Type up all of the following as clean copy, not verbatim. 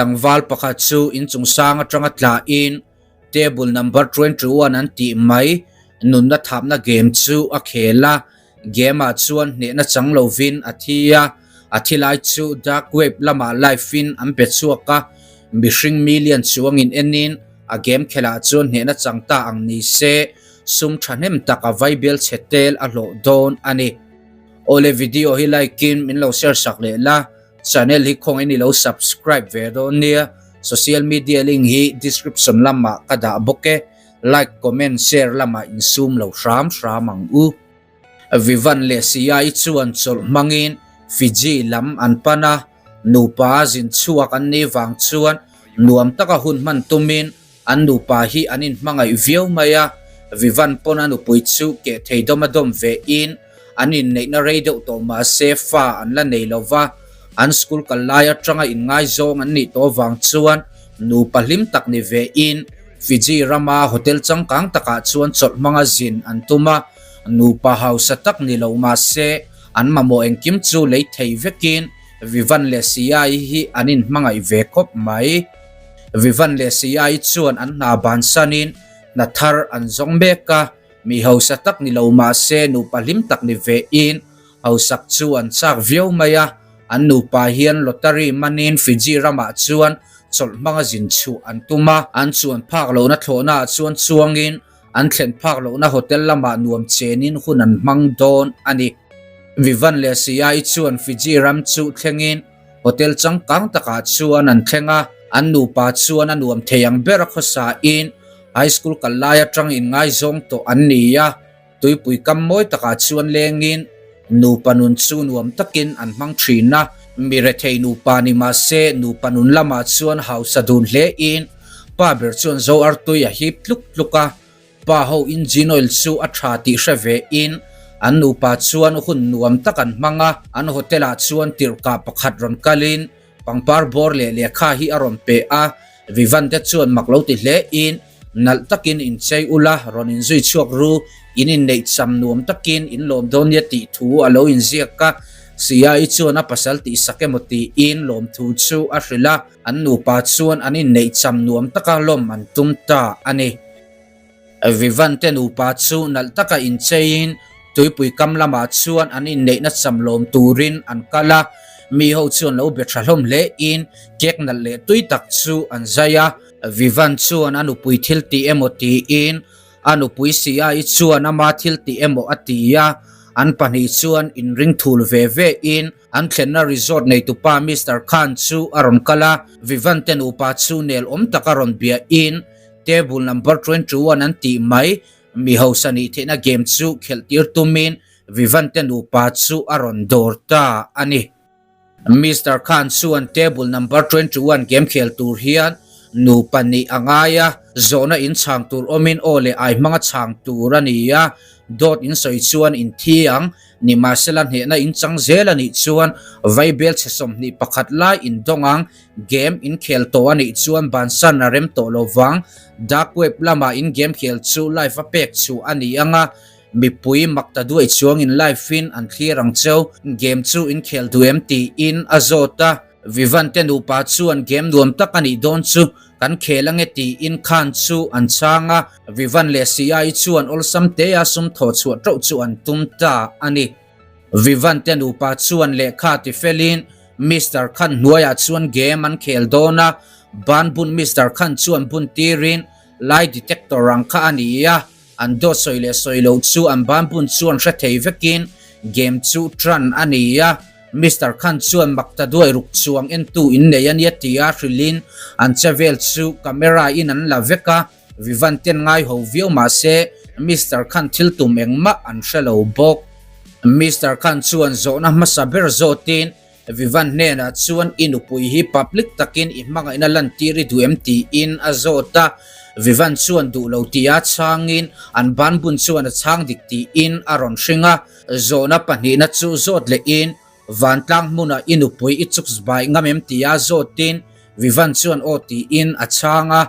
Tlangval pakhat chu inchung sang atanga tlain table number 21 an tih mai nunna thapna game chu a khel a, game ah chuan hnehna chang lovin a thi a, a thi lai chu dark web lamah live in an pe chhuak a, mihring million chuangin enin a game khelah chuan hnehna chang ta ang ni se sum thahnem tak a vaibel chhe tel a hlawh dawn a ni. Awle video hi like in min lo share sak leh la, channel hi khawngin i lo subscribe ve dawn nia, social media link hi description lamah ka dah bawk e, like comment share lamah insum lo hram hram ang u. Vivan leh Siai chuan chawlh hmangin Fiji lam an pan a, nupa zin chhuak an nih vang chuan nuam taka hun hman tumin An nupa hi an inhmangaih viau mai a, Vivan pawn a nupui chu keh thei dawm a dawm ve in an inneihna rei deuh tawh mahse fa an la nei lo va, an school kal lai atanga inngaizawng an nih tawh vang chuan nupa hlim tak ni ve in Fiji rama hotel changkang takah chuan chawlh hmanga zin an tum a, nupa hausa tak ni lo mahse an mamawh engkim chu lei thei vekin Vivan leh Siai hi an inhmangaih ve khawp mai. Vivan leh Siai chuan an hna bansanin hna thar an zawng mek a, mi hausa tak ni lo mah se nupa hlim tak ni vein hausak chu an chak viau mai a, an nupa hian lottery manin Fiji ramah chuan chawlh hmanga zin chhuh an tum a, an chuan phak lohna thlawhnaah chuan chuangin an thlen phak lohna hotel lamah nuam chenin hun an hmang dawn a ni. Vivan leh Siai chuan Fiji ram chu thlengin Hotel changkang takah chuan an thleng a, an nupa chuan a nuam thei ang ber a khawsa in high school kal lai atang inngaizawng tawh an ni a, tuipui kam mawi takah chuan lengin nupa nun chu nuam takin an hmang thin a, mi rethei nupa ni mahse nupa nun lamah chuan hausa dun hle in pa ber chuan zo artui a hip tluk tluk a. Pa ho engine oil chu a tha tih hre ve in an nupa chuan hun nuam tak an hmang a, an hotel ah chuan tirhkah pakhat rawn kal in pangpar bawr leh lehkha hi a rawn pe a, Vivan te chuan mak lo ti hle in nalh takin in chei ula rawn in zui chhuak ru, in inneih cham nuam takin in lawm dawn nia tih thu a lo inziak a, Sia-i chuan a pasal tih sak emaw tiin lawmthu chu a hrilh a, an nupa chuan an inneih cham nuam taka lawm an tum ta a ni. Vivan te nupa chu nalh taka incheiin tuipui kam lamah chuan an inneihna cham lawm turin an kal a, mi ho chuan lo be tha hlawm hle in cake nalh leh tui tak chu an zai a. Vivan chuan a nupui thil tih emaw tiin a nupui Sia-i chuan ama thil tih emaw a ti a, an pahnih chuan inring thul ve ve in An thlenna resort neitupa Mister Khan chu a rawn kal a, Vivan te nupa chu nel awm tak a rawn bia in table number 21 an tih mai, mi hausa nih theihna game chu khelh tir tumin Vivan te nupa chu a rawn dawr ta a ni. Mister Khan chuan table number 21 game khel tur hian nupa nih a ngai a, zawhna in chhang tur awmin aw leh ai hmanga chhang tur a ni a, dawt in sawi chuan in thi ang. Nimahsela hnehna in chang zel a nih chuan Vaibel chhe 21 lai in dawng ang, game in khel tawh a nih chuan bansan a rem tawh lo vang, dark web lamah in game khel chu live a pek chhuah a ni ang a, mipui mak ta duai chuang in live in an thlir ang cheu, game chu in khel duh em tiin a zawt a. Vivan te nupa chuan game nuam tak a nih dawn chu kan khel ange tiin Khan chu an chhang a, Vivan leh Sia-i chuan awlsam tea sum thawh chhuah tauh chu an tum ta a ni. Vivan te nupa chuan lehkha ti felin Mister Khan hnuaiah chuan game an khel dawn a, ban bun Mister Khan chuan bun tirin lie detector ang kha a ni a, an dawt sawi leh sawi loh chu an ban bun chuan hre thei vekin game chu tan a ni a. Mister Khan chuan mak ta duai ruk chuang entu in nei a nia tia hrilhin an che vel chu camera in an la vek a, Vivan ten ngai ho viau mahse Mister Khan thil tum engmah an hre lo bawk. Mister Khan chuan zawhna hmasa ber zawtin Vivan hnenah chuan i nupui hi public takin i hmangaihna lantir i duh em tiin a zawt a, Vivan chuan duh lo tia chhangin an banbun chuan a chhang dik tiin a rawn hring a. Zawhna pahnihna chu zawt lehin vantlang hmunah i nupui i chuks bai ngam em tia zawtin Vivan chuan aw tiin a chhang a,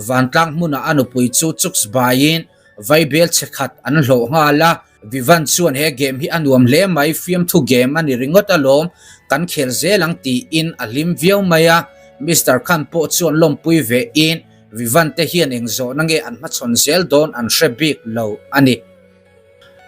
vantlang hmunah a nupui chu chuks baiin vaibel chhe khat an hlawh nghal a, Vivan chuan he game hi a nuam hle mai, fiamthu game a ni ringawt alawm, kan khel zel ang tiin a hlim viau mai a. Mister Khan pawh chuan lawmpui ve in Vivan te hian eng zawhna nge an hmachhawn zel dawn an hre bik lo a ni.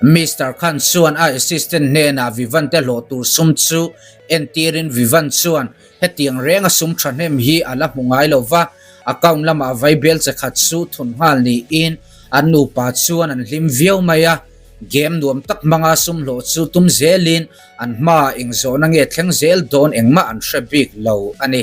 Mister Khan chuan a assistant hnenah Vivan te hlawh tur sum chu entirin Vivan chuan hetiang renga sum thahnem hi a la hmu ngai lo va, account lamah vaibel che khat chu thun nghal niin an nupa chuan an hlim viau mai a. Game nuam tak hmanga sum hlawh chu tum zelin an hmaah eng zawhna nge thleng zel dawn engmah an hre bik lo a ni.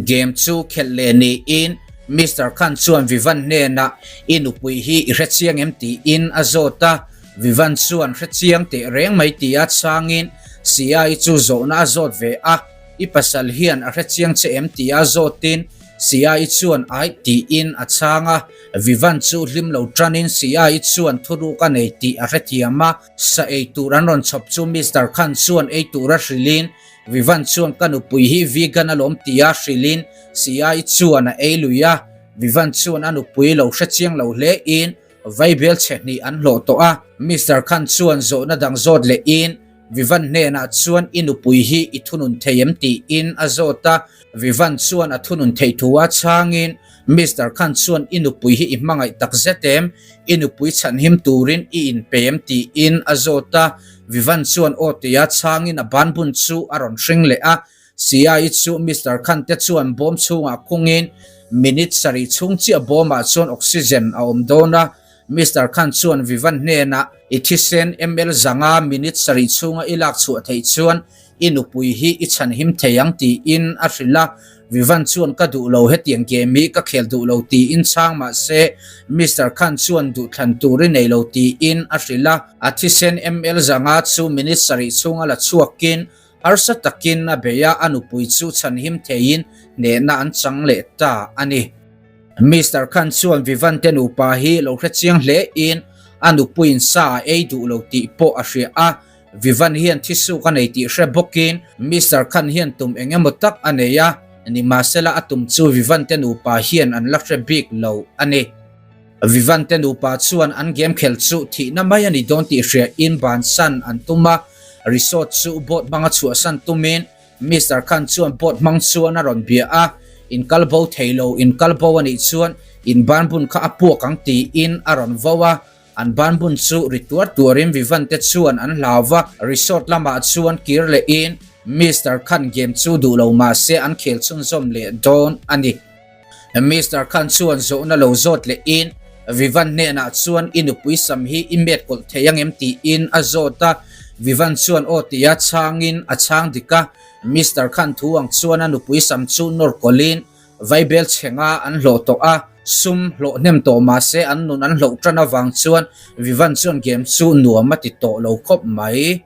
Game chu khelh leh niin Mister Khan chuan Vivan hnenah i nupui hi i hrechiang em tiin a zawt a, Vivan chuan hrechiang teh reng mai tia chhangin Sia-i chu zawhna a zawt ve a, i pasal hian a hrechiang che em tia zawtin Sia-i chuan aih tiin a chhang a, Vivan chu hlim lo tanin Sia-i chuan thuruk a nei tih a hrethiam a, sa ei tur an rawn chhawp chu Mister Khan chuan ei tura hrilhin Vivan chuan ka nupui hi vegan alawm tia hrilhin Sia-i chuan a ei lui a, Vivan chuan a nupui lo hrechiang lo hlein vaibel chhe hnih an hlawh tawh a, Mister Khan chuan zawhna dang zawt lehin Vivan hnenah chuan i nupui hi i thunun thei em tiin a zawt a, Vivan chuan a thunun theih thu a chhangin Mister Khan chuan i nupui hi i hmangaih tak zet em, i nupui chhanhim turin i inpe em tiin a zawt a, Vivan chuan aw tia chhangin a banbun chu a rawn hring leh a, Sia-i chu Mister Khan te chuan bawm chhungah khungin minute sarih chhung chiah bawmah chuan oxygen a awm dawn a, Mister Khan chuan Vivan hnenah, I thisen ml zanga minute sarih chhunga i lak chhuah theih chuan i nupui hi i chhanhim thei ang tiin a hrilh a. Vivan chuan ka duh lo hetiang game hi ka khel duh lo tiin chhang mah se Mister Khan chuan duhthlan tur i nei lo tiin a hrilh a. A thisen ml zanga chu minute sarih chhunga la chhuakin harsa takin a bei a, a nupui chu chhanhim theiin hnehna an chang leh ta a ni. Mister Khan chuan Vivan te nupa hi lo hre chiang hle in a nupuiin sa a ei duh lo tih pawh a hria a, Vivan hian thisuk a nei tih hre bawkin Mister Khan hian tum eng emaw tak a nei a, nimahsela a tum chu Vivan te nupa hian an la hre bik lo a ni. Vivan te nupa chuan an game khel chu thihna mai a ni dawn tih hria in bansan an tum a, resort chu boat hmanga chhuahsan tumin Mister Khan chuan boat hmang chuan a rawn bia a, In kal bo thei lo, in kal bo a nih chuan in banbun kha a puak ang tiin a rawn vo a, an banbun chu ri tuar tuarin Vivan te chuan an hlau va, resort lamah chuan kir lehin Mister Khan game chu duh lo mahse an khel chhunzawm leh dawn a ni. Mister Khan chuan zawhna lo zawt lehin Vivan hnenah chuan i nupui sam hi i met kawlh thei angem tiin a zawt a, Vivan chuan aw tia chhangin a chhang dik a, Mister Khan thu ang chuan a nupui sam chu nawr kawlhin vaibel chhenga an hlawh tawh a, sum hlawh hnem tawh mahse an nun an hloh tan avang chuan Vivan chuan game chu nuam a ti tawh lo khawp mai.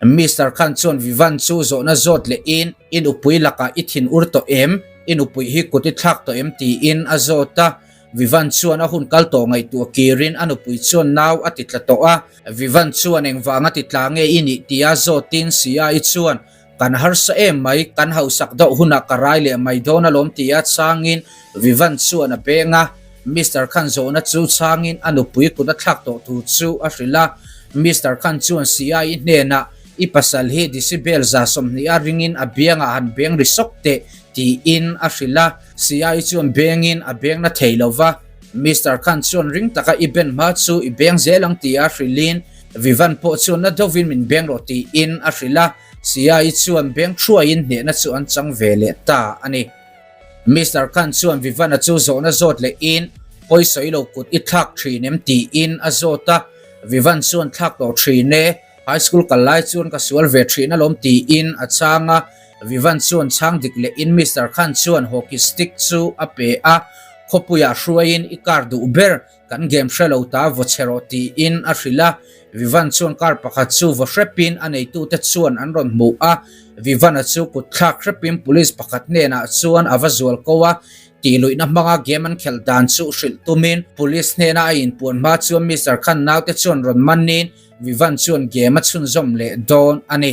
Mister Khan chuan Vivan chu zawhna zawt lehin, I nupui lakah i thin ur tawh em? I nupui hi kut i thlak tawh em? tiin a zawt a. Vivan chuan a hun kal tawh ngaihtuah kirin a nupui chuan nau a ti tla tawh a. Vivan chuan engvanga ti tla nge i nih tia zawtin Sia-i chuan, Kan harsa em mai, kan hausak deuh hunah ka rai leh mai dawn alawm tia chhangin Vivan chuan a beng a. Mister Khan zawhna chu chhangin a nupui kut a thlak tawh thu chu a hrilh a. Mister Khan chuan Sia-i hnenah, I pasal hi decibel 20% a ringin a biangah han beng ri sawk teh tiin a hrilh a. Sia-i chuan bengin a beng na thei lo va. Mister Khan chuan ring taka i ben hma chu i beng zel ang tia hrilhin Vivan pawh chuan na deuhvin min beng rawh tiin a hrilh a. Sia-i chuan beng thuaiin hnehna chu an chang ve leh ta a ni. Mister Khan chuan Vivana chu zawhna zawt lehin, Pawisawi lo kut i thlak thin em? tiin a zawt a. Vivan chuan thlak tawh thin e, high school kal lai chuan ka sual ve thin alawm tiin a chhang a. Vivan chuan chhang dik lehin Mister Khan chuan hockey stick chu a pe a, Khawpuiah hruaiin i car duh ber Kan game hre lo ta vaw chhe rawh tiin a hrilh a, Vivan chuan car pakhat chu vaw hrepin a neitute chuan an rawn hmuh a, Vivan-a chu kut thlak hrepin police pakhat hnenah chuan a va zual ko a, tihluihna hmanga game an khelh dan chu hrilh tumin police hnena a inpuan hma chuan Mister Khan naute chuan rawn manin Vivan chuan game a chhunzawm leh dawn a ni.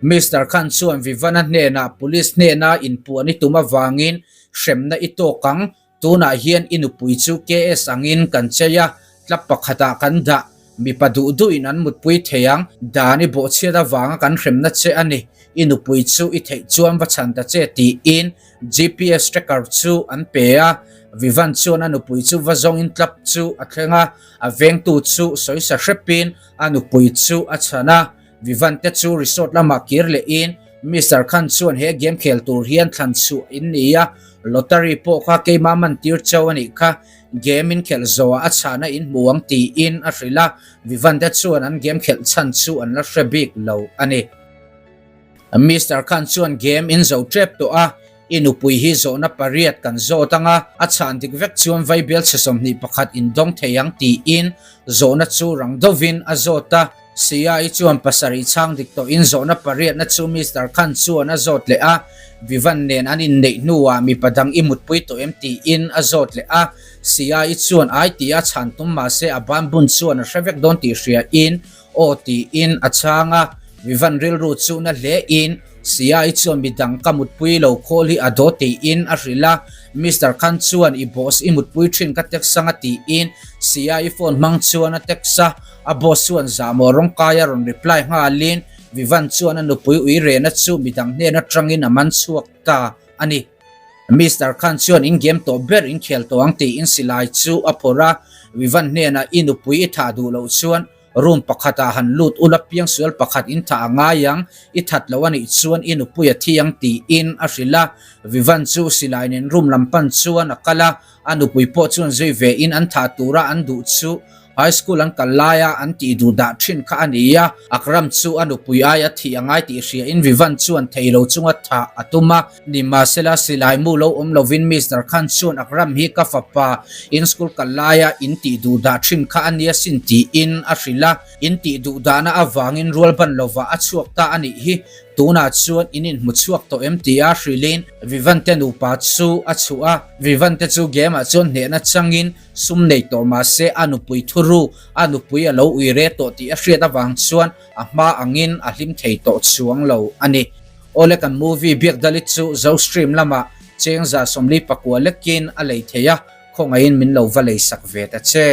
Mister Khan chuan Vivan-a hnenah police hnena inpuan i tum avangin hremna i tawk ang Tunah hian i nupui chu KS angin kan chei a, tlap pakhatah kan dah. Mipa duh duhin an mutpui thei ang, dan i bawhchhiat avanga kan hremna che a ni, i nupui chu i theih chuan va chhan ta che tiin GPS tracker chu an pe a. Vivan chuan a nupui chu va zawngin club chu a thleng a, a vengtu chu sawisa hrepin a nupui chu a chhan a. Vivan te chu resort lamah kir lehin Mister Khan chuan he game khel tur hian thlan chhuah in ni a, lottery pawh kha keimah man tir chauh a nih kha, game in khelh zawhah a chhahna in hmu ang tiin a hrilh a, Vivan te chuan an game khelh chhan chu an la hre bik lo a ni. Mister Khan chuan game in zo tep tawh a, I nupui hi zawhna pariat kan zawt ang a, a chhan dik vek chuan Vaibial chhe 21 in dawng thei ang tiin zawhna chu rang deuhin a zawt a. Sia-i chuan pasarih chhang dik tawhin zawhna pariatna chu Mister Khan chuan a zawt leh a, Vivan nen an inneih hnuah mipa dang i mutpui tawh em tiin a zawt leh a. Sia-i chuan ai tia chhan tum mahse a ban bun chuan a hre vek dawn tih hriain Aw tiin a chhang a, Vivan rilru chu na hle in Sia-i chuan midang ka mutpui lo khawl hi a daw tiin a hrilh a, Mister Khan chuan i boss i mutpui thin ka text anga tiin Sia-i phone hmang chuan a text a, a boss chuan zahmawh rawngkai a rawn reply nghalin Vivan chuan a nupui uirena chu midang hnen atangin a man chhuak ta a ni. Mister Khan chuan in game tawh ber in khel tawh ang tiin silai chu a phawrh a, Vivan hnenah i nupui i thah duh loh chuan Room pakhatah han lut ula piangsual pakhat in thah a ngai ang, i that lo a nih chuan i nupui a thi ang tiin a hrilh a. Vivan chu silai nen room lam pan chuan a kal a, a nupui pawh chuan zui ve in an thah tura an duh chu high school an kal laia an tih duh dah thin kha a ni a. Akram chu a nupui aia thih a ngai tih hria in Vivan chuan thei lo chunga thah a tum a. Nimahsela silai mu lo awm lovin Mister Khan chuan Akram hi ka fapa in school kal laia in tih duh dah thin kha a nia sin tiin a hrilh a, in tih duh dahna avangin rual ban lovah a chhuak ta a nih hi, tunah chuan in inhmu chhuak tawh em tia hrilhin Vivante nupa chu a chhuah a, Vivante chu game ah chuan hnehna changin sum nei tawh mahse a nupui thuruk a nupui a lo ui re tawh tih a hriat avang chuan a hma angin a hlim thei tawh chuang lo a ni. Awle kan movie biak dalit chu zo stream lamah cheng 149 lekin a lei thei a, khawngaihin min lo va lei sak ve ta che.